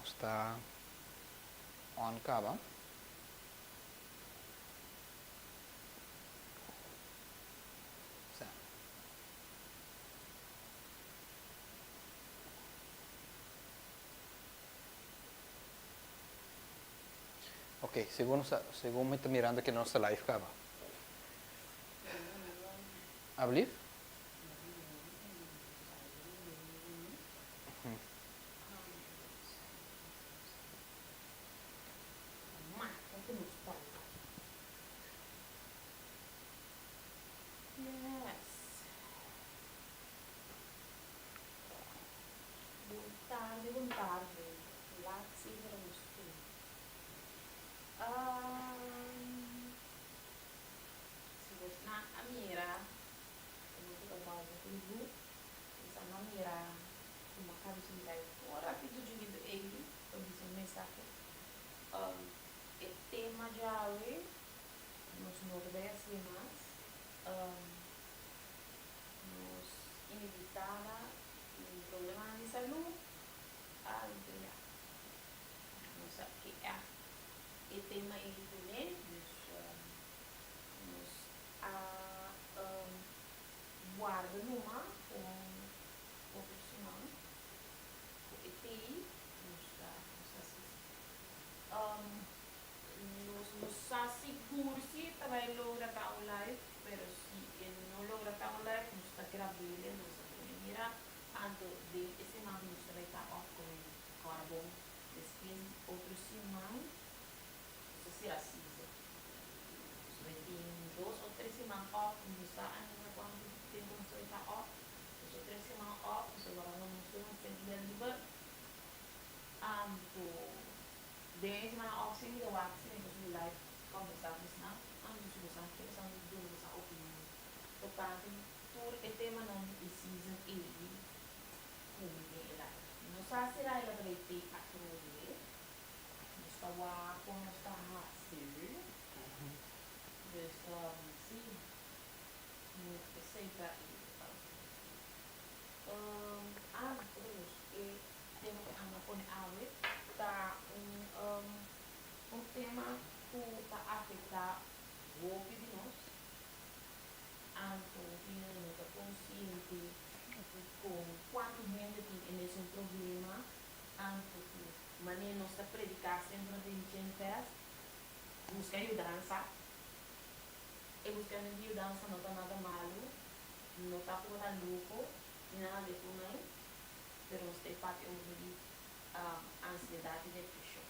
Nos ta on caba. Sa. Ok, segun nos ta, segun mi ta mirando ke nos ta live caba. Ablief? Bon tardi, bon tardi. Laat zeker nos tur. Si bosnan a mira, e bo ta bai na Facebook, bosnan a mira ku mi a kaba di live un ratito chikitu ei pa bisa un mensahe. E tema djawe nos no ta bai hasié mas. Nos invitada tin problemanan di salú, anto ya nos a ke ègt e tema ei kuné, dus nos a warda numa un otro siman ku e tei nos ta nos ta hasi esei. Nos no sa sigur si e ta bai logra ta un live, pero si e no logra ta un live nos ta grab'el, nos ta pone mira anto den e siman nos ta bai ta off ku e kòrbon despues di otro siman nos ta sera season. Nos bai tin dos of tres siman off, no sa ainda kuantu tempu nos ta bai ta off, dos of tres siman off, nos ta wòrdu nos tur nos ten dia liber anto. Den e semana òf si mi ta wak si mi ta subi live kòmbersá ku esnan, anto si bosan ke bosan lo duna bosan opinion tokante tur e temanan di e season ei ku mi den e live. No sa si Raila ta bay te atrobe, nos ta wak kon nos ta hasi, dus si, esei ta e anto dus e. Tema ku anda pone awe ta un un tema ku ta afektá hopi di nos, anto hopi hende no ta konsiente kon kuantu hende tin e mesun problema, anto ku manera nos ta prediká semper den Genfest, buska yudansa, e buskamentu di yudansa no ta nada malu, no ta ku bo ta loko ni nada di e forma ei. Pero nos ta e papia over di ansiedat i depreshon.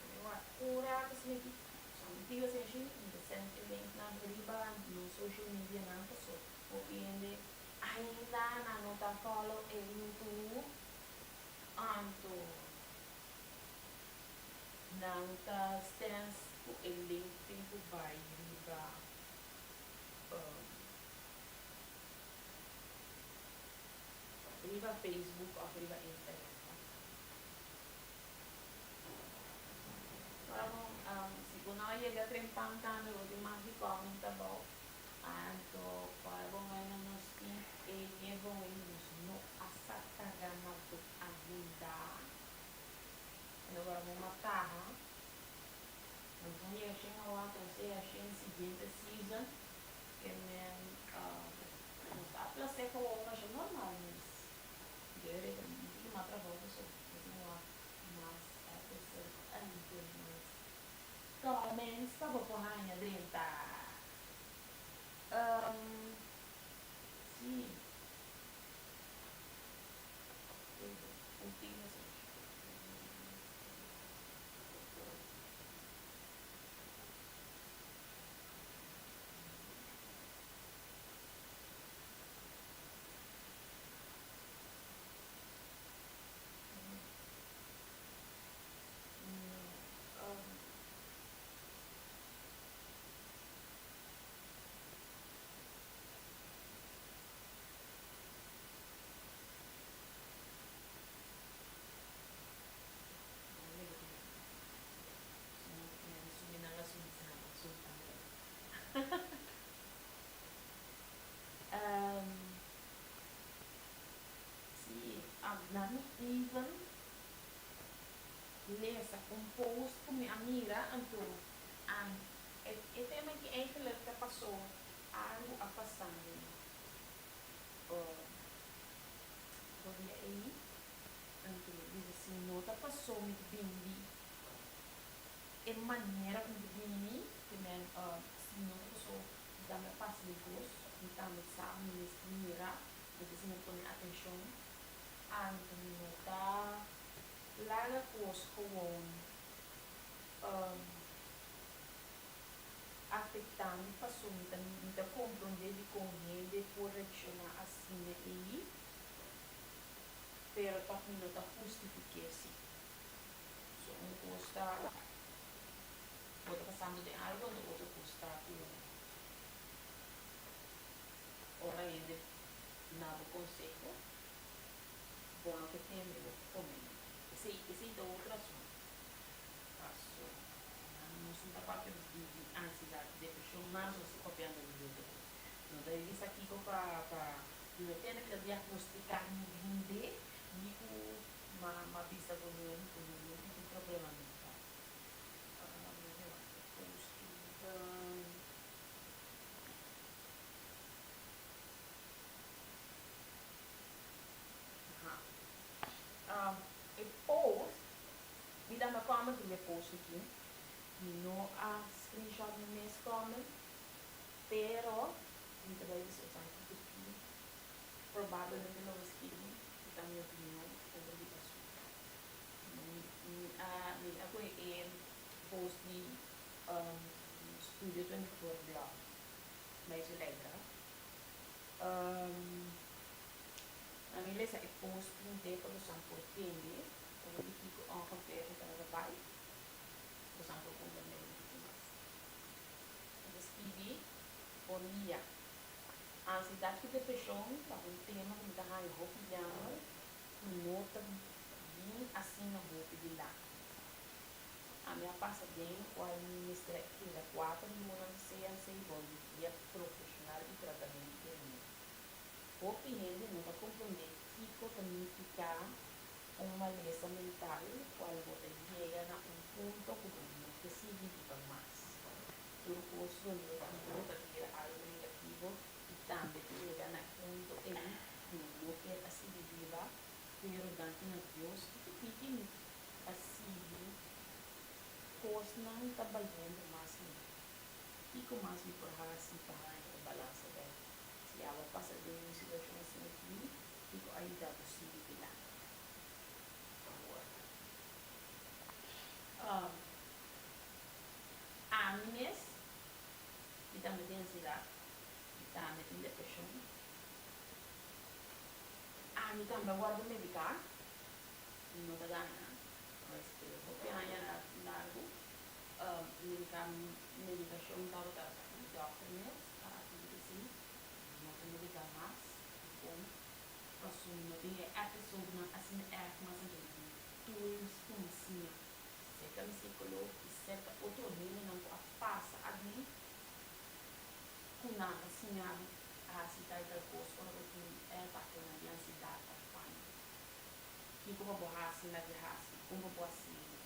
Mi wak un rato asina aki, so mi piba senshi, mi ta send e linknan riba nos social medianan paso hopi hende ainda nan no ta follow e YouTube, anto nan ta stens ku e link tin ku bai riba. Riba Facebook of riba Instagram ta. Ora bo si bo no a yega trempan tambe bo tin mas di comment abou. Anto ora bo manda nos tin e giveaway nos no a sa carga na bo ainda. Anto ora bo mataha nos no yega shen awa entonces a shen siguiente season. Ke men nos ta aplast'é gewoon masha normal mes. Deur e ta un tiki mas trabou paso bo tin wak mas episode anto mas comments pa bo por haña drenta. Si. Un tiki mas. Na mi even lesa un post ku mi a mira anto an e e tema aki eigenlijk ta paso algu a pasa mi bo dia ei anto mi bisa si no ta paso mi ta bin di e manera ku mi ta bini te men si no ta paso mi tambe a pasa di kos mi tambe sa mi mester mira mi ta siña pone atenshon anto mi no ta laga kos gewoon afektá mi paso mi ta mi ta komprondé dikon hende por reakshoná asina ei, pero tòg mi no ta hustifik'é si. So un kos ta bo ta pasando den algu anto otro kos ta ku ora hende duna bo konseho bo no ke tende bo ke kome. Esei esei ta otro asuntu. Paso nan nos no ta papia di di ansiedad i depresion mas nos ta papiando di otro kos. No ta bisa kiko pa pa mi no tende mi ta diagnostica hende ni ku ma ma bisa ku mi ku mi no tin problema mental. E post, mi ta na comment riba e post aki, mi no a screenshot mi mes comment, pero mi ta bai bisa esaki ku tin probablemente lo a skirbi ku ta mi opinion over di asuntu. Mi a mi a kohe e post di Studio 24 blog, Bij Zuleika. A mi lesa e post print'é pa bosan por tende over di kiko ongeveer e tabata bai. Bosan por comprendé un poquito mas. E ta skibi, Bon dia. Ansiedad ku depresion ta un tema ku mi ta haña hopi jammer ku no ta bin asina hopi dilanti. Ami a pasa den cual mi mester a keda cuater luna na CLC bou di guia profesional y tratamentu di remedi. Hopi hende no ta comprende kico ta nifica un malesa mental cual bo ta yega na un punto cu bo no ke sigui biba mas. Tur cos rondó di bo ta bira algo negativo y tambe ta yega na e punto ey cu no kier a sigui biba, pero danki na Dios tiki tiki mi ta sigui cosnan ta bayendo mas mihó. Kico mas mi por haci pa haña e balansa bek? Si abo a pasa den un situacion asina aki, kiko a yuda bo sigui dilanti? Awor, ami mes, mi tambe tin ansiedad, mi tambe tin depresion, ami tambe a wordo medica, mi no ta gana, este hopi aña largo, medica, medicacion tabata mi dokter mes a pidi si. No ta medica mas dikon paso mi no tin e episodenan asina erg mas anto mi tin tools ku mi siña serka mi psicolog y serka otro hendenan ku a pasa aden ku nan a siña mi hasi tal tal kos ora bo tin e atakenan di ansiedad of panico. Kiko pa bo hasi laga hasi, kon pa bo hasiendo.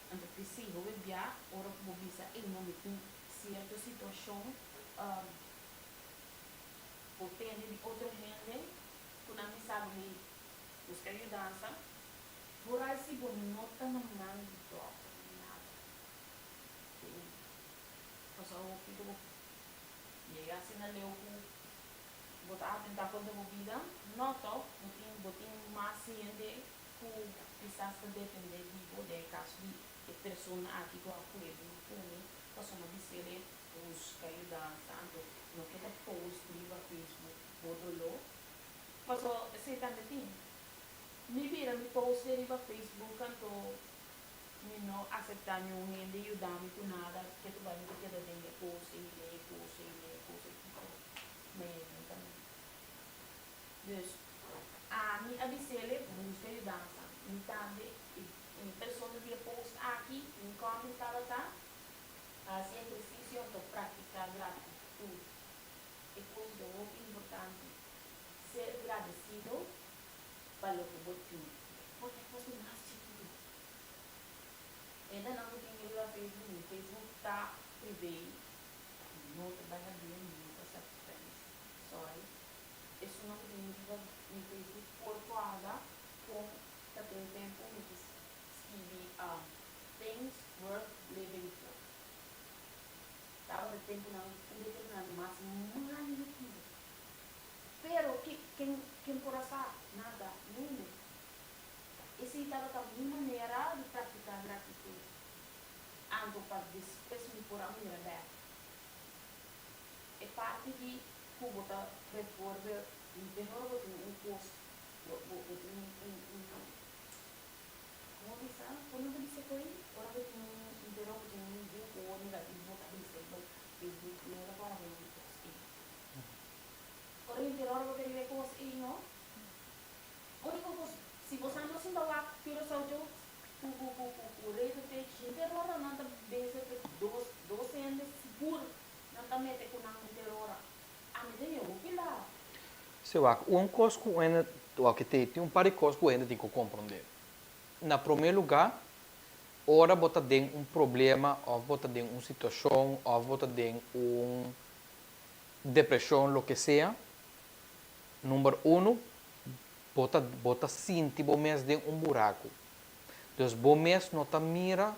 Anto p'esei hopi bia ora ku bo bisa ey no mi tin sierto situashon bo tende di otro hende ku nan mi sa bo mi buska yudansa, vooral si bo no ta na man di dòkter ni nada. Pasobra hopi ku bo yega asina leu ku bo ta atentá kontra bo bida, no tòg, bo tin bo tin mas hende ku kisas ta dependé di bo, den e kaso di e persona aki ku a kue duru ku mi, pasobra bis'el e buska yudansa, anto no keda post riba Facebook bo doló, pasobra esei tambe tin. Mi bira mi post riba Facebook anto mi no aseptá niun hende yuda mi ku nada, ke tu bai mi ta keda den e kos ei, den e kos ei, den e kos ei, kiko mi. Dus, ami a bis'el e buska yudansa. Mi tambe, e persona di e post aki, mi comment tabata, Hasi ehersisio anto praktiká gratitud. E kos ta hopi importante. Ser gradesido pa loke bo tin. Por ta e kos di mas chikitu. Hendenan ku tin riba Facebook, mi Facebook ta privé, mi no ta bai habia, mi no ta accept friends, sorry. Esunnan ku tin riba mi Facebook por kòrda kon ta tin tempu mi ta skibi things worth living for. Tabata tempunan, un di e tempunan mas malu di bida. Pero ki, ken, ken por a sa? Nada, nunde. Esei tabata mi manera di praktiká gratitut. Anto pa despues mi por a mira bèk. E parti di ku bo ta bijvoorbeeld, mehor bo tin un kos, bo, bo, bo tin un, un, Como bisa? Bo no ta bisa koe? Ora bo tin un pero bo tin un buku o negativo bo ta bisa bo Facebook no ta para bo e kos ei. Ora mi pero ora bo ta riba e kos ei no. Unico kos si bo sa no sinta wak Curaçao jokes ku ku ku ku ku Rede Page henter ora nan ta bezig ku dos dos hende sigur nan ta mete ku nan henter ora. Ami ta ña hopi laf. Si wak un kos ku hende wak tin un par di kos ku hende tin ku komprondé. Na promé lugá, ora bo ta den un problema òf bo ta den un situashon òf bo ta den un depreshon, loke sea, number unu, bo ta bo ta sinti bo mes den un buraku. Dus bo mes no ta mira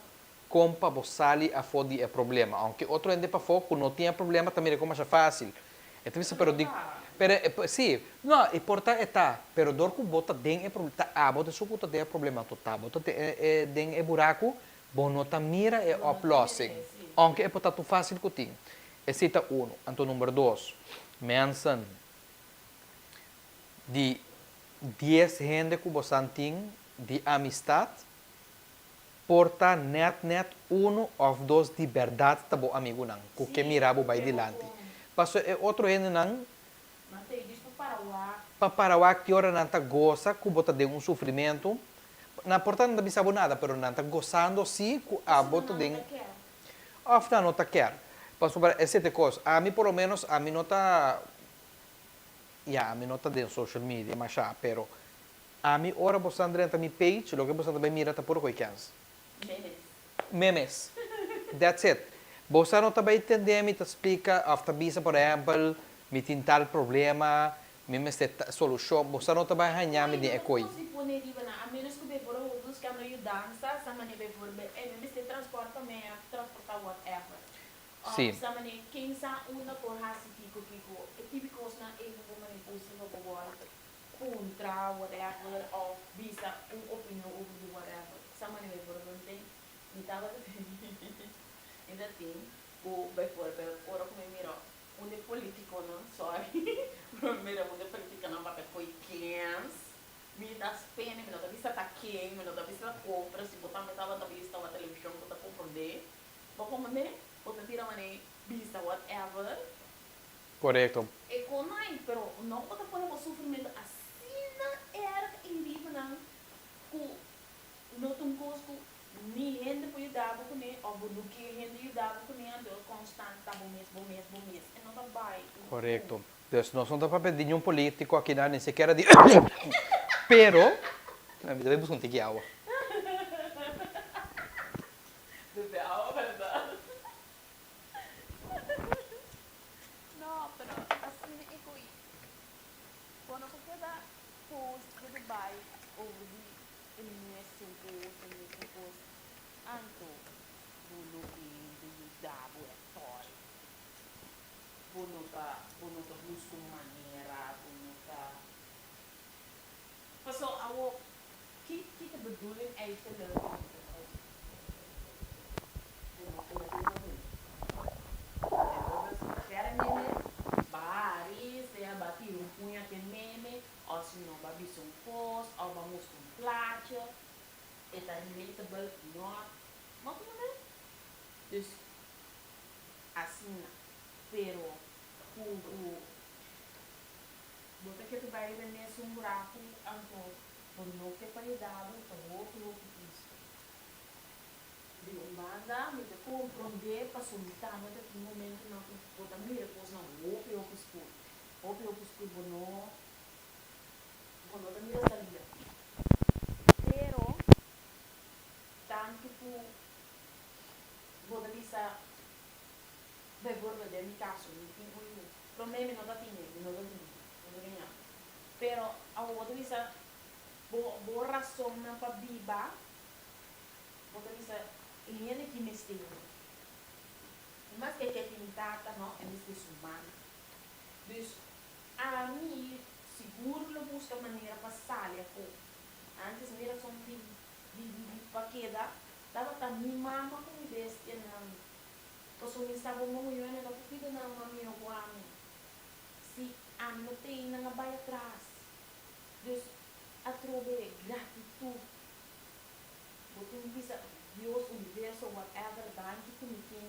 kon pa bo sali afó di e problema. Ounke otro hende pafó ku no tin e problema ta mira kon masha fásil. E ta bisa pero di pero si, no, e por ta e ta, pero dor ku bo ta den e problema, ta abo ta esun ku ta den e problema, anto ta bo ta den e buraku, bo no ta mira e oplossing. Ounke e por ta tur fásil ku tin. Esei ta unu. Anto number dos, mensen di dies hende ku bosan tin di amistat, Por ta nèt nèt unu òf dos di bèrdat ta bo amigunan ku ke mira bo bai dilanti. Paso e otro hendenan pa para wak ki ora nan ta gosa ku bo ta den un sufrimentu. Nan por ta nan ta bisa bo nada, pero nan ta gosando si ku abo ta den òf nan no ta kèr. Pasobra esei ta e kos. Ami por lo ménos ami no ta, ya ami no ta den social media masha, pero Ami ora bosan drenta mi page loke bosan ta bai mira ta puro koe kens. Memes. Memes. That's it. Bosan no ta bai tende mi ta splika of ta bisa por ehempel mi tin tal problema, mi mester ta solushon. Bosan no ta bai haña mi den e koe. Koe no ta por pone riba nan a menos ku before bo buskando yudansa sa mane bevoorbeeld ey mi mester transport pa mi a transporta whatever. Of sa mane ken sa unda por hasi kiko kiko. E tipi kosnan ey no por mane post riba bo wall. Puntra whatever of bisa un opinion over di whatever. Sa manera bijvoorbeeld den mi tabata tin mi ta tin ku bijvoorbeeld ora ku mi mira un de politiconan sorry pero mi mira un de politiconan papia koe kens mi ta spene mi no ta bisa ta ken mi no ta bisa ta kon pero si bo tambe tabata bisa tawa television bo ta comprende bo comprende bo ta bira manera bisa whatever. Korekto. E konai, pero no bo ta pone bo sufrimentu asina erg in bibanan ku no ta un kos ku ni hende por yuda bo kuné òf bo no ke hende yuda bo kuné, anto e konstant ta bo mes, bo mes, bo mes, e no ta bai. Korekto. Dus nos no ta papia di niun polítiko akinan, ni sikiera di pero, mi ta bai buska un tiki awa. Bebe awa, bèrdat? No, pero asina e ku bo no por keda post ku ta bai over di e mesun kos, e mesun kos, anto bo no ke hende yuda bo at all. Bo no ta, bo no ta buska un manera, bo no ta, paso awo ki ki ta bedoeling eigenlijk Bo ta ke ta bai riba e mesun buraku anto bo no ke pa yuda bo ta hopi hopi tristu. Di un banda mi ta komprondé pasobra mi tambe ta tin momentunan ku bo ta mira kosnan hopi hopi skur, hopi hopi skur bo no bo no ta mira salida. Paso mi tin un yu. Promé mi no ta tine, mi no ta tine, no ta gañá. Pero awor bo ta bisa bo bo rasonnan pa biba, bo ta bisa e hende ki mester mi. I maske e ke tin tata no, e mester su mama. Dus ami sigur lo buska manera pa sali afó. Antes mi rason di di di pa keda tabata mi mama ku mi bestianan. Pasobra mi sa bo muhé no ta por cuida nan mas mihó cu ami. Si ami no tei nan a bai atras. Dus atrobe gratitud. Bo tin cu bisa Dios, universo, whatever, danki cu mi tin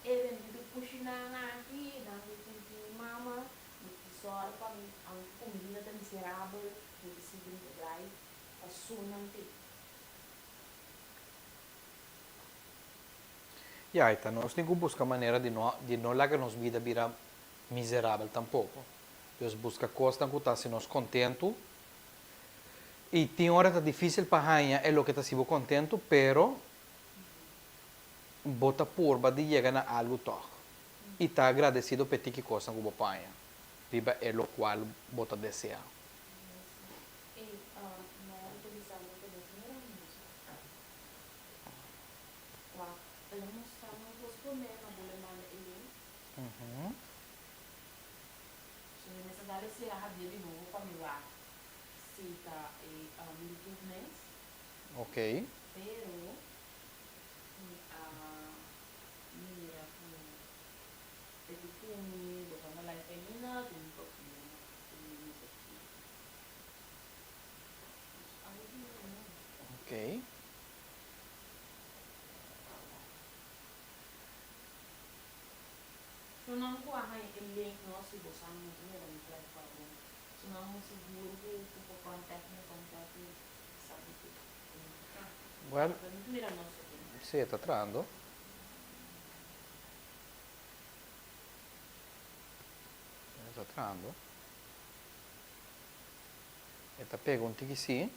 e bendito cushinan aki, danki cu mi tin mi mama, mi tin sòru pa mi, aunke cu mi bida ta miserabel, mi ta sigui mi ta drai paso nan te. Ya, e ta nos tin ku buska manera di no di no laga nos bida bira miserabel tampoko. Dus buska kosnan ku ta hasi nos kontentu. I tin ora ta difísil pa haña e loke ta hasi bo kontentu, pero bo ta purba di yega na algu tòg. I ta agradesido p'e tiki kosnan ku bo paña riba e lokual bo ta deseá. Wak, el a mustra mi un kos promé, ma bo lo manda e link. So mi mester dal e sera habia di nobo pa mi wak si ta e YouTube mes. Ok. Pero mi a mira ku e di ku mi bo ta na live ainda, tin un papia ku mi mester ki. Dus awe di nobo. Ok. Su nan ku a haña e link no si bo sa no ta mira mi live pa bo. Su nan sigur ku ku por contact mi contact mi sabi ku mi ta traha. Well, Pero mi ta mira nos aki. si e ta trahando. E ta trahando. E ta pega un tiki si,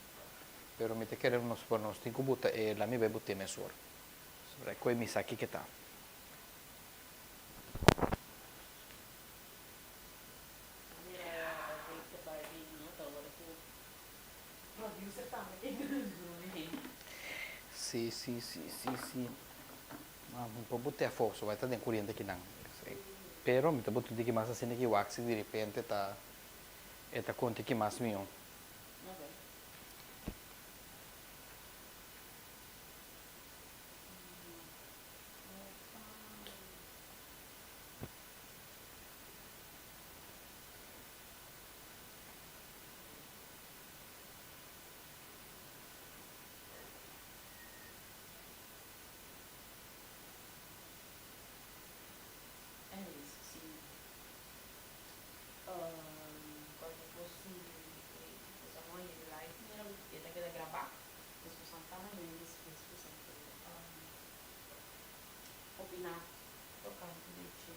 pero mi ta kere nos por nos tin ku buta e la mi bai but'é mesor. Sobra e koe mi sa kiko ta. Si, si, si, si, si. Ma mi por but'é afó, so bai ta den kuriente kinan. Pero mi ta buta un tiki mas asina ki wak si direpente ta. E ta konta ki mas mihó. Cualkier cos si boso a moe di live mira e ta keda graba pues boso ta haña despues boso por opina tocante di dje.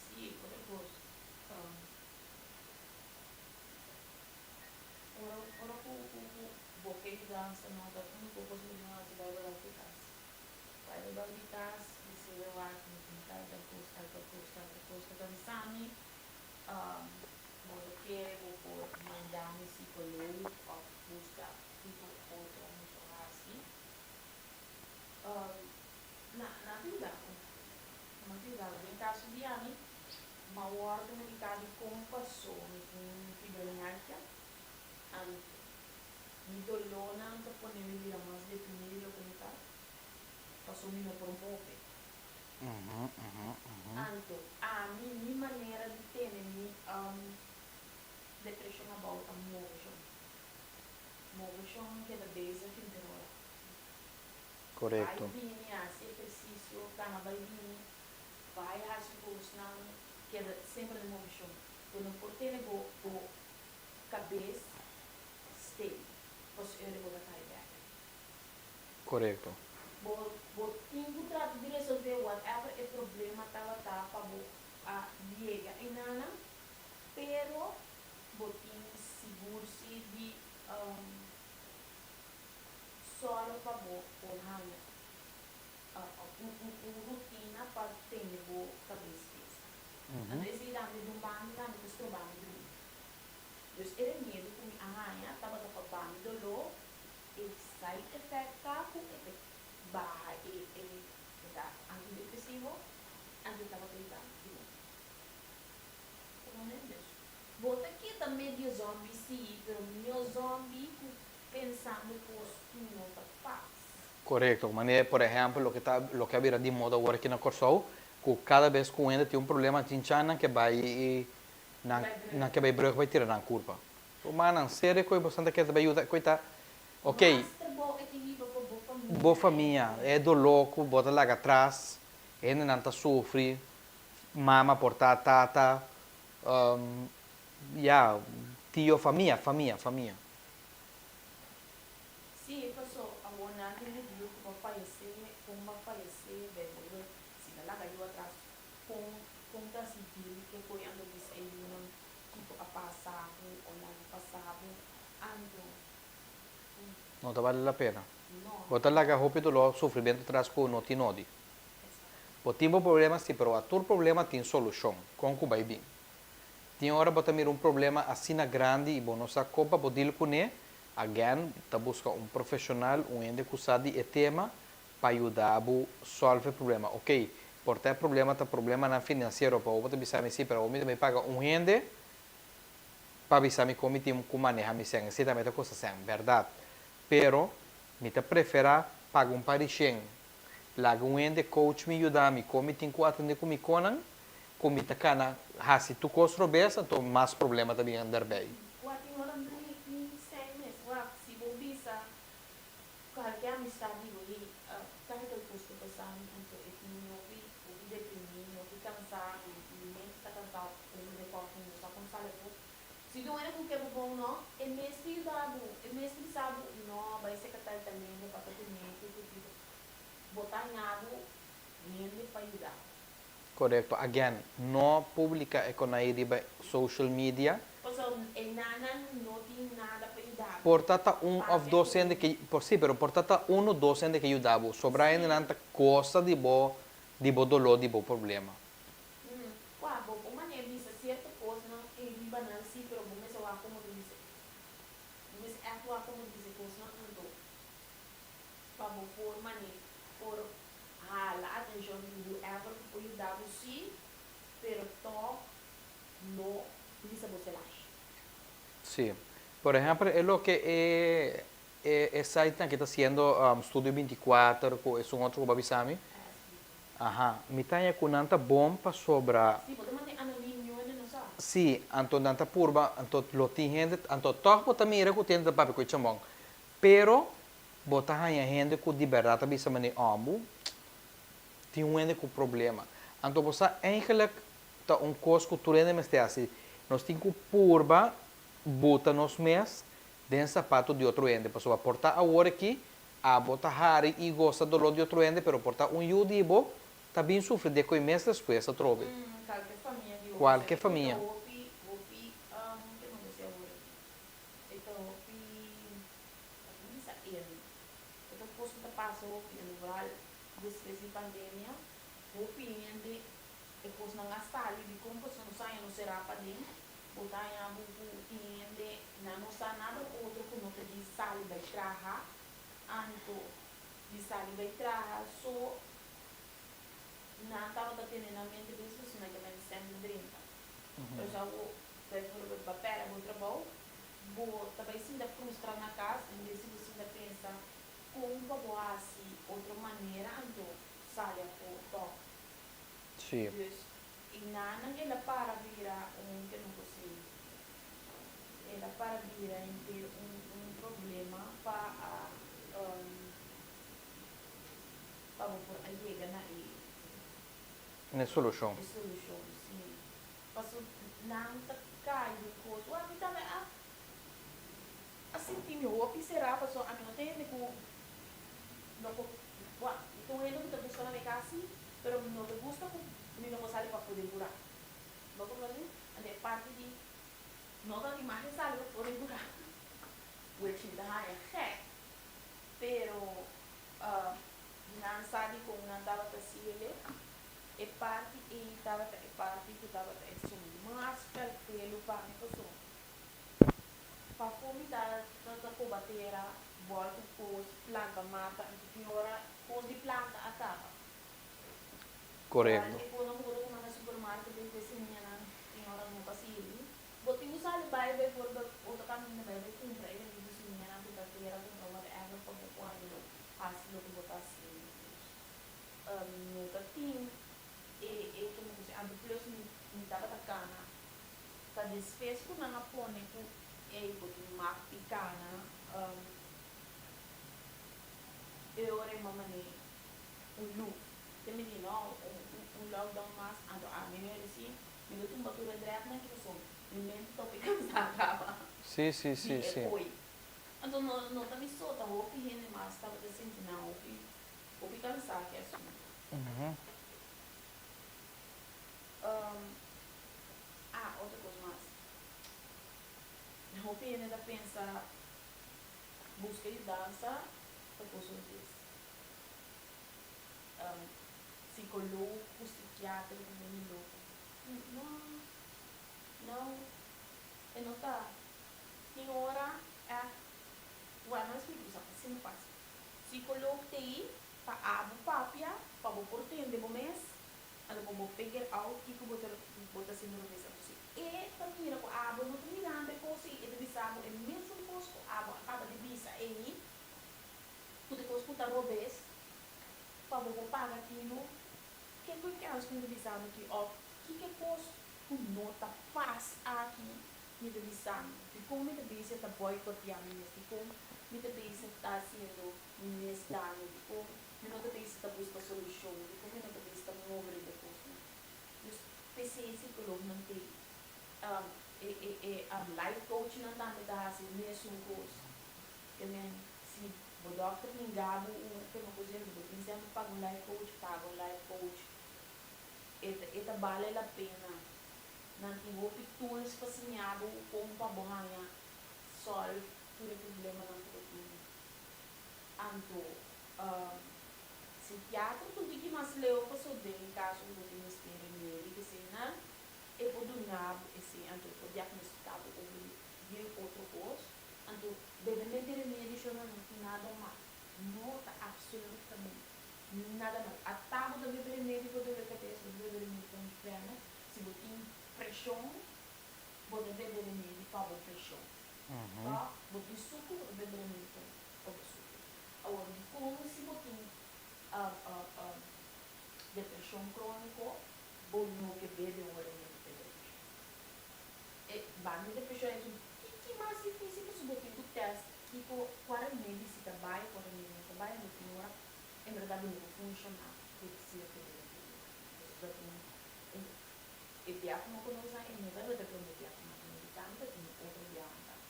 Si otro cos ora ora cu bo ke yudansa no ta unico cos cu bo tin haci bai bo di cas. Bai bo bou di kas, bis'é wak mi tin tal tal kos, tal tal kos, tal tal kos ku ta bisa mi, bo ta kere bo por manda mi psikoloog òf buska kiko otro mi por hasi. Na nan ta yuda bo, nan ta yuda bo. Den kaso di ami, mi a wòrdu mediká dikon paso mi tin fibromialgia, anto Mi dolónan ta pone mi bira mas deprimí di loke mi ta, paso mi no por move. Anto, ami, mi manera di tene mi depreshon abou ta moveshon. Moveshon keda bezig henter ora. Korekto. Bai bini, hasi ehersisio, kana bai bini, bai hasi kosnan, keda semper den moveshon. Bo no por tene bo bo kabes stay paso e bo ta kai bek. Korekto. Bo bo tin ku trata di resolve whatever e problema tabata pa bo a yega enanan, pero bo tin sigur si di sòru pa bo por haña opshon. un rutina pa tene bo kabes pesa. Anto esei tambe di un banda tambe ta stroba mi drumi. Dus e remedio ku mi a haña tabata pa ba mi doló, e side effect ta ku e ta baha e e ta antidepresivo, anto e tabata yuda mi di nobo. Comprende? Dus bo ta keda medio zombi sí, pero mihó zombi ku pensando kos ku no ta pas. Korekto. Manera por ehèmpel loke ta loke a bira di moda awor aki na Kòrsou, ku kada bes ku un hende tin un problema chincha nan ke bai i nan nan ke bai brùg bai tira nan kurpa. Rumannan, serio ku e boso ta kere bai yuda ku e ta ok. Mas trabou e tin hiba pa bo famia. Bo famia, e doló ku bo ta laga atras, hendenan ta sufri, mama por ta, tata, ya, tio, famia, famia, famia. Sí, paso awor nan tin e yu ku bo fayesé, kon bo a fayesé, bijvoorbeeld si ta laga yu atras, kon kon ta hasi deal ke koe anto bisa e yunan kiko a pasa bo o nan a pasa bo, anto. No ta bale la pena. No. Bo ta laga hopi dolor, sufrimentu tras ku no tin nodi. Bo tin bo problema si, pero a tur problema tin solushon, kon ku bai bin. Tin ora bo ta mira un problema asina grandi i bo no sa kon pa bo deal kuné, again, ta buska un profeshonal, un hende ku sa di e tema, pa yuda bo solve e problema. Ok, por ta e problema ta problemanan finansiero, pa bo bo ta bisa mi si, pero awor mi ta bai paga un hende pa bisa mi kon mi tin ku maneha mi sèn. Esei tambe ta kosta sèn, bèrdat. Pero, mi ta preferá paga un par di shen Laga un hende coach mi yuda mi kon mi tin ku atende ku mi konan, ku mi ta kana hasi tur kos robes anto mas problema ta bin derbei. Wak tin ora mi mi sèn mes wak si bo bisa kualke amistad di bo hey ta ke tal kos ta pasa mi anto e tin mi hopi hopi deprimi mi hopi kansa mi mi mente ta kansa over de kòfi mi no sa kon sali afó si tin un hende ku ke bo bon no e mes ta yuda bo e mes ta bisa bo no bai seka tal tal hende pa ta kuné kiko kiko Bo ta haña bo hende pa yuda. Korekto. Again, no publica e konai riba social media. Pasobra e nannan no tin nada pa yuda bo. Por ta ta un of dos hende ke, por si, pero por ta ta un o dos hende ke yuda bo. Sobra hendenan ta gosa di bo, di bo doló, di bo problema. Kua bo por manera bisa sierto kosnan e riba nan si, pero bo mester wak komo ta bisa. Bo mester ègt wak komo ta bisa e kosnan anto. Pa bo por mane por hala atencion di whoever cu por yuda bo si, pero toch no bisa bo selash. Sí. Por ehempel e loke e e e sitenan ki ta haciendo Studio 24 cu esun otro cu bo a bisa mi. Aha. Mi ta haña cu nan ta bon pasobra. Sí, bo ta manda e anonimio hende no sa. Sí, anto nan ta purba, anto lo tin hende, anto toch bo ta mira cu tin hende ta papia cu e chambon. Pero bo ta haña hende ku di bèrdat ta bisa manera òmbu, tin un hende ku problema. Anto bo sa eigenlik ta un kos ku tur hende mester hasi. Nos tin ku purba buta nos mes den sapato di otro hende. Pasobra por ta awor aki abo ta hari i gosa doló di otro hende, pero por ta un yu di bo ta bin sufri di e koe mes despues atrobe. Kualke famia di hopi. Kualke famia. Hopi, hopi, ke nos a si awor aki? E ta hopi, ta como bisa el, e ta cos cu ta pasa hopi en vooral despues di pandemia, hopi hende e cosnan a sali dicon pasobra nos a haña nos cera paden, bo ta haña bo cu tin hende nan no sa nada otro cu no ta di sali bay traha, anto di sali bay traha so nan tabata tene nan mente bes pasobra nan ke mende semper drenta. Pero sa bo bijvoorbeeld ba perde bo trabou, bo ta bai sinta frustra na cas en bes di bo sinta pensa con pa bo haci otro manera anto sali afo toch. Dus y nanan el a para bira un ke no por si el a para bira henter un un problema pa a pa bo por a yega na e E solushon. E solushon, si. Paso nan ta kai den kos. Wak, mi tambe a a sinti mi hopi será paso ami no ta hende ku no por wak, mi ta un hende ku ta gusta na mi kas si, pero mi no ta gusta ku mi no por sali pafó den kurá. Bo comprende? Anto e parti di no ta di mas sali pafó den kurá, which mi ta haña gek, pero. Nan sa dikon nan tabata siele. E parti ei tabata e parti ku tabata esun mas fèrfelu pa mi pasobra pafó mi ta ta koba tera, bòltu kos, planta mata, anto tin ora kos di planta a kaba. Korekto. E kosnan ku bo ta kumpra na supermarket den ku e simianan tin ora no ta sirbi. Bo tin ku sali bai beivoorbeeld otro kaminda bai bai kumpra e bendito simianan, kumpra tera, kumpra whatever pa bo por hasi loke bo ta hasiendo. Dus no ta tin e e komo ku si anto plus mi mi tabata kana. Ta despues ku nan a pone ku ey bo tin mag di kana e ora e mama ne un luf. Te mi di no un lockdown mas anto ami mi a disi mi lo tumba tur e drèpnan ki pasobra mi mente ta hopi kansá kaba Sí, sí, di sí, e sí. koe. Anto no no ta mi so ta hopi hende mas tabata sinti nan hopi hopi kansá ku e asuntu. Ah otro kos mas hopi hende ta pensa buska yudansa ta kos un bes. Psicoloog cu psiquiatra ta bini loco. No, no, e no ta. Tin ora echt, bueno, no explica bo sa, asina facil. Psicoloog t'ey pa abo papia, pa bo por tende bo mes, anto pa bo figure out kico bo ta bo ta haciendo robes. Anto si e ta mira cu abo no ta mirando e cos ey, e ta bisa bo e mesun cos cu abo a caba di bisa ey, Ku ta kos ku ta robes pa bo por paga tinu? Ke ku e kèns ku mi ta bisa bo aki òf kiko kos ku no ta pas aki mi ta bisa mi? Dikon mi ta bisa ta boikotiá mi mes? Dikon mi ta bisa ta hasiendo mi mes daño? Dikon mi no ta bisa ta buska solushon? Dikon mi no ta bisa ta move riba e kosnan? Dus p'esei sikolognan te e life coachnan tambe ta hasi mesun kos. Te men si bo dokter ninga bo un kema ku zin bo tin semper paga un life coach, paga un life coach. E ta e ta bale la pena. Nan tin hopi tools pa siña bo kon pa bo haña solve tur e problemanan ku bo tin. Anto psikiatra ta un tiki mas leu paso den kaso ku bo tin mester remedi keseinan e por duna bo esei anto e por diagnostica bo over di otro kos. Anto bebemento di remedi shona no tin nada mal. No ta absolutamente nada mal. Ata bo ta bebe remedi pa dolor kabes, bo ta bebe remedi pa migrena, si bo tin preshon bo ta bebe remedi pa bo preshon. Tòg? Bo tin suku bo ta bebe remedi pa bo suku. Awor dikon si bo tin depreshon króniko bo no ke bebe un remedi pa e depreshon? E banda di depreshon es un tiki mas dificil pasobra bo tin cu test kico cua remedi si ta bay cua remedi no ta bay anto tin ora en berdad bo no por funciona cu cierto remedi pasobra tin e bia cu mi a conoce nan e no tabata e prome bia cu mi a medita mi ta tin otro bianan tambe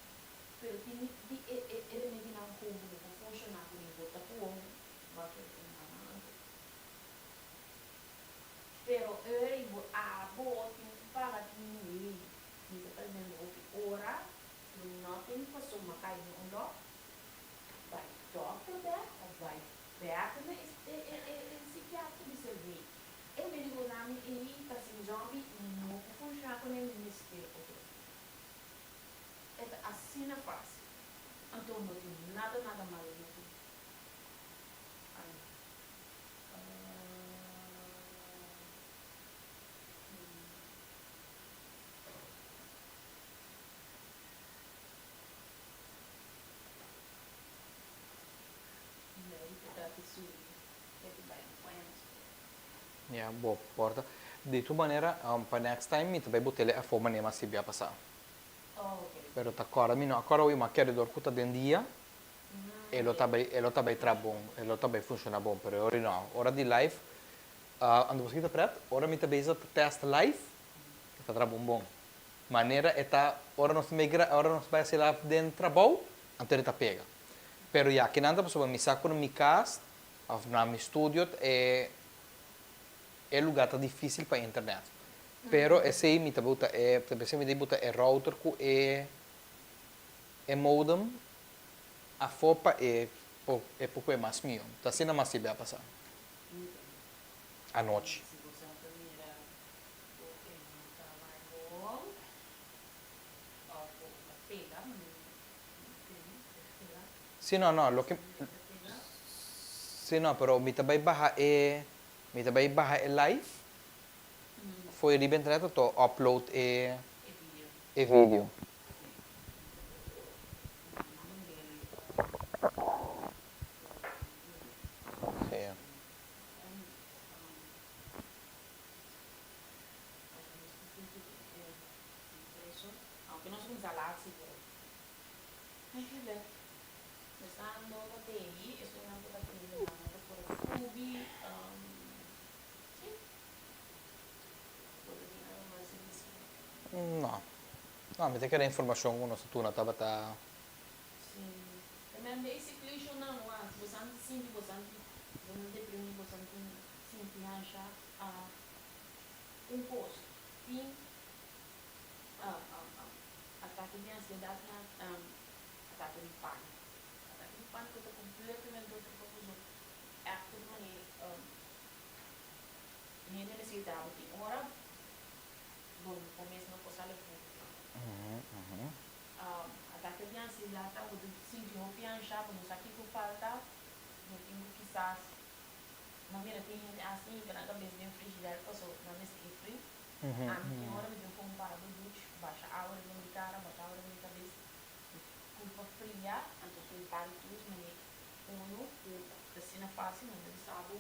pero tin di e e remedinan cu bo no por funciona cu ni bo ta con wak e nan anto. Pero ey bo abo tin cu paga tin ley. Mi ta perdiendo hopi ora do nothing paso ma cay den un lok. Bay dokter bek of bay bek na e e psikiatra bisa hey e medico nami ey ta sin zombie mi no por funciona cune mi mester otro. E ta asina facil. Anto no tin nada nada malo no tin. Ay. Ya, bo por ta. Di tur manera, pa next time mi ta bai botele afó manera mi a sibi a pasá. Pero ta kòrda mi no a kòrda wi, mi a kere dor ku ta den dia. E lo ta bay e lo ta bay traha bon, e lo ta bay funciona bon, pero e ora no. Ora di live, anto bo skita pret, ora mi ta bezig ta test live, e ta traha bon bon. Manera e ta, ora nos ta bay gra, ora nos bay haci live den trabou, anto e ta pega. Pero ya, kinan ta pasobra mi sa cu na mi cas, of na mi studio, e e lugar ta dificil pa internet. Pero esey mi ta buta e, ta bisa mi ta buta e router cu e e modem. Afó pa e por e por kue mas mihó. Ta asina mas sirbi a pasá. internet. Anochi. Si bo sa ta mira ku e no ta bai bon òf ku ta pega, mi no tene, pega. Si no, no, loke, si no, pero mi ta bai baha e, mi ta bai baha e live fo'i riba internet anto upload e e video. Si. Besando ta tei, esunnan ku ta pidi nan ta por subi, sí. Bo ta tin algu mas di bisa? No. No, mi ta kere informashon ku nos a tuna tabata. Sí. También basically shonnan wak, si bosan ta sinti bosan tin, bosan ta deprimi, bosan tin sinti hansha, un kos, tin atake di ansiedat, Atake di pániko. Atake di pániko ta kompletamente otro kos pasobra ègt ta manera hende mester yuda bo tin ora bo bo mes no por sali afó. Atake di ansiedat ta bo ta sinti hopi anshá, bo no sa kiko falta, bo tin ku kisas manera tin hende asta hinka nan kabes den frishider pasobra nan mester e fri. Ami tin ora mi tin ku para bo duch, basha awa riba mi kara, basha awa riba mi kabes. Culpa fria, anto tin un par di tools mane uno cu ta asina facil, nan ta bisa bo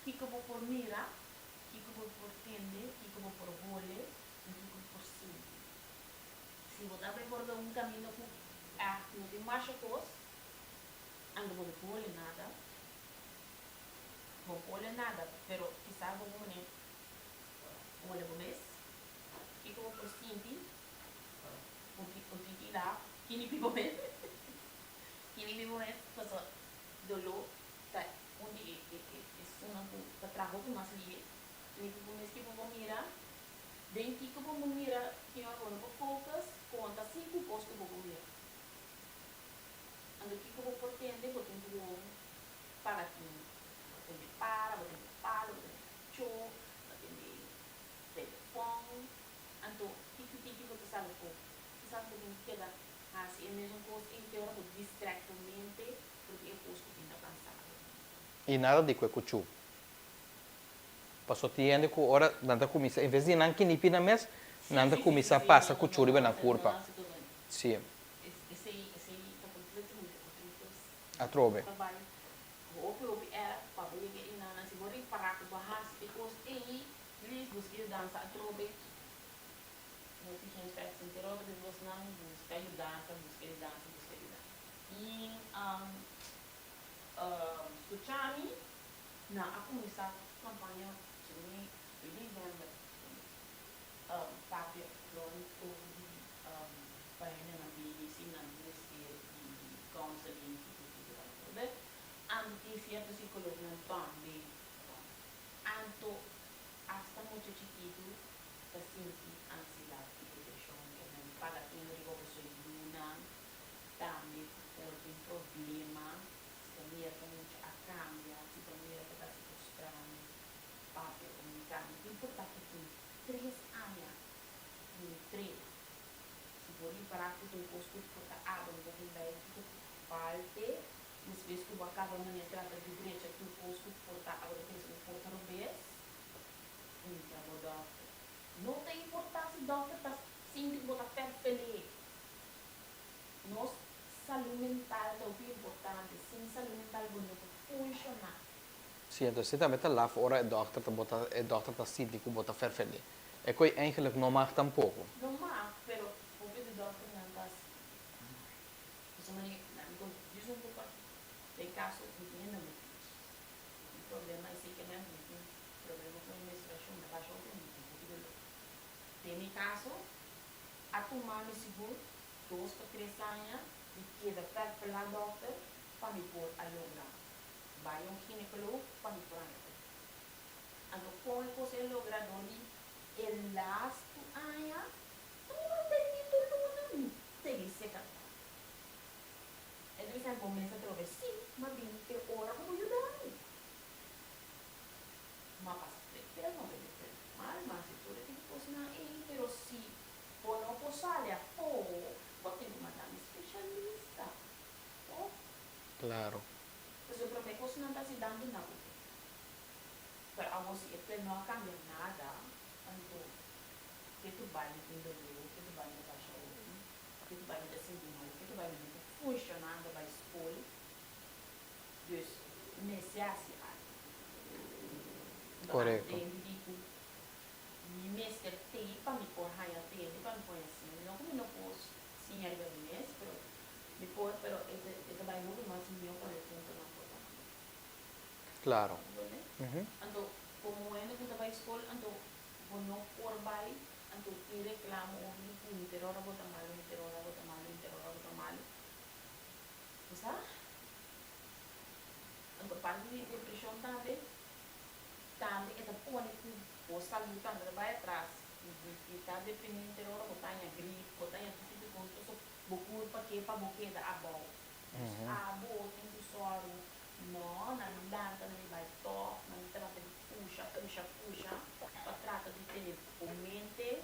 kico bo por mira, kico bo por tende, kico bo por hole y kico bo por sinti. Si bo ta recorda un camino cu echt no tin masha cos, anto bo no por hole nada, bo no por hole nada, pero kisas bo por mane hole bo mes, kico bo por sinti. Un tiki la kini pi bo mes kini pi bo mes pasobra doló ta un di e esunnan ku ta traha hopi mas lihe kini pi bo mes ki bo por mira den kiko bo por mira tin ora bo no por focus konta sinku kos ku bo por mira anto kiko bo por tende bo tin ku paga tinu bo tende para bo tende palo bo tende kachó bo tende telefòn. Anto, tiki tiki bo ta sali for. Kisas bo tin ku keda hasi e mesun kos ente ora bo distract bo mente for di e kos ku tin ta pasado. I nada di ku e kuchú. Paso tin hende ku ora nan ta kuminsá, en ves di nan kinipi nan mes, nan ta kuminsá pasa kuchú riba nan kurpa. Sí. Atrobe. Please busca yudansa atrobe. No tin geen spijt sinti robe di bosnan busca yudansa busca yudansa busca yudansa y scucha mi nan a cuminsa campaña segun mi di december papia rond over di pa hendenan bini si nan mester di counseling kiko kiko atrobe anto tin cierto psicologonan tambe rond. Anto asta mucha chikitu ta sinti ansiedat i depreshon. Ke men paga tinu riba boso yunan tambe ku por tin problema. Si ta mira ku mucha a kambia, si ta mira ku ta hasi kos straño, papia komuniká. No ta importá ku tin tres aña, puntr'é. Si bo ripará ku ta un kos ku por ta abo no ta bin bai kiko ku falte. Despues ku bo a kaba manera trata di drecha tur kos ku por ta abo ta pensa ku por ta robes, puntra bo dòkter. No ta importá si dòkter ta sinti ku bo ta fèrfelé. Nos salú mental ta hopi importante. Sin salú mental bo no por funshoná. Sí, entonces si tambe ta laf ora e dòkter ta bo ta e dòkter ta sinti ku bo ta fèrfelé. E koe eigenlijk no mag tampoko. No mag, pero hopi di dòkternan ta hasi. Pasobra mi nan mi konta djis un poco aki. Den caso mi tin hende mi tin problema esey ke men mi tin problema cu mi menstruacion mi ta basha hopi mi tin hopi dolor. Den mi caso a tuma mi sigur dos pa tres aña di keda perpela dokter pa mi por a logra bay un ginecoloog pa mi por haña kos. Anto con e cos e logra dor di e lastu aña tur bendito luna mi Sigui seka. E ta bisa bo mes atrobe, Sí, m'a bini te ora ku bo yuda mi. Claro. Pasobra promé kos nan ta hasi danki na bo. Pero awor si e plan no a kambia nada, anto ke tu bai mi tin doló, ke tu bai mi ta basha hopi, ke tu bai mi ta sinti malu, ke tu bai mi no por funshoná ando bai skol. Dus mester hasi algu. Anto Korekto. ami di ku mi mester tei pa mi por haña tende, pa mi por haña siña. No ku mi no por siña riba mi mes, pero mi por, pero e ta e ta bai hopi mas mihó ku e puntonan por ta. Claro. Comprende? Anto komo hende ku ta bai skol, anto bo no por bai, anto tin reklamo hopi di ku henter ora bo ta malu, henter ora bo ta malu, henter ora bo ta malu. Bo sa? Anto parti di depreshon tambe, tambe e ta pone ku bo salud tambe ta bai atras. Di ta deprimí henter ora bo ta haña grip, bo ta haña tur tipo di kos, pasobra bo kurpa ke pa bo keda abou. Dus abo tin ku sòru, no, nan mi lanta, nan mi bai tòg, nan mi trata di pusha, pusha, pusha pa trata di tene bo mente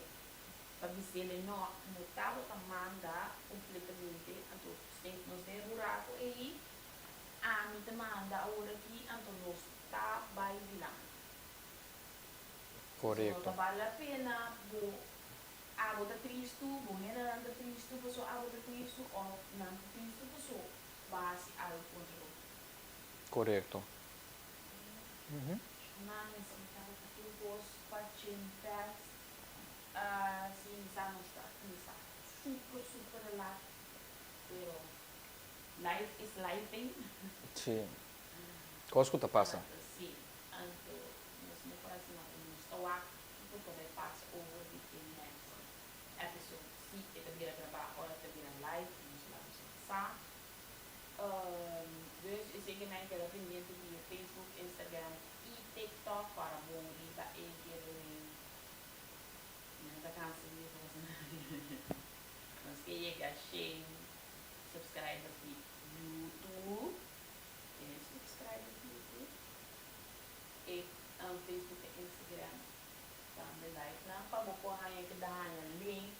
pa bis'el no, no tabata manda completamente, anto nos den buraco ei, ami ta manda awor aki, anto nos ta bai dilanti. Pasobra no ta bal la pena bo abo ta tristu, bo hendenan ta tristu pasobra abo ta tristu of nan ta tristu pasobra bo a hasi algo contra bo. Korekto. Mami si tabata tin kos pa chin fest si misa nos ta misa super super laat pero life is lifing. Si. Kos ku ta pasa. Si anto nos no por hasi nada nos ta wak kiko ta bai pasa over di e next episode si e ta bira grabá ora ta bira live nos laga sa. Dus esei nan keda pendiente via Facebook, Instagram y TikTok para bon riba e giveaway. Mi no ta cansa di bisa boso nos ke yega shen subscriber di YouTube. Shen subscriber di YouTube. E Facebook y Instagram tambe like nan pa bo por haña keda haña link.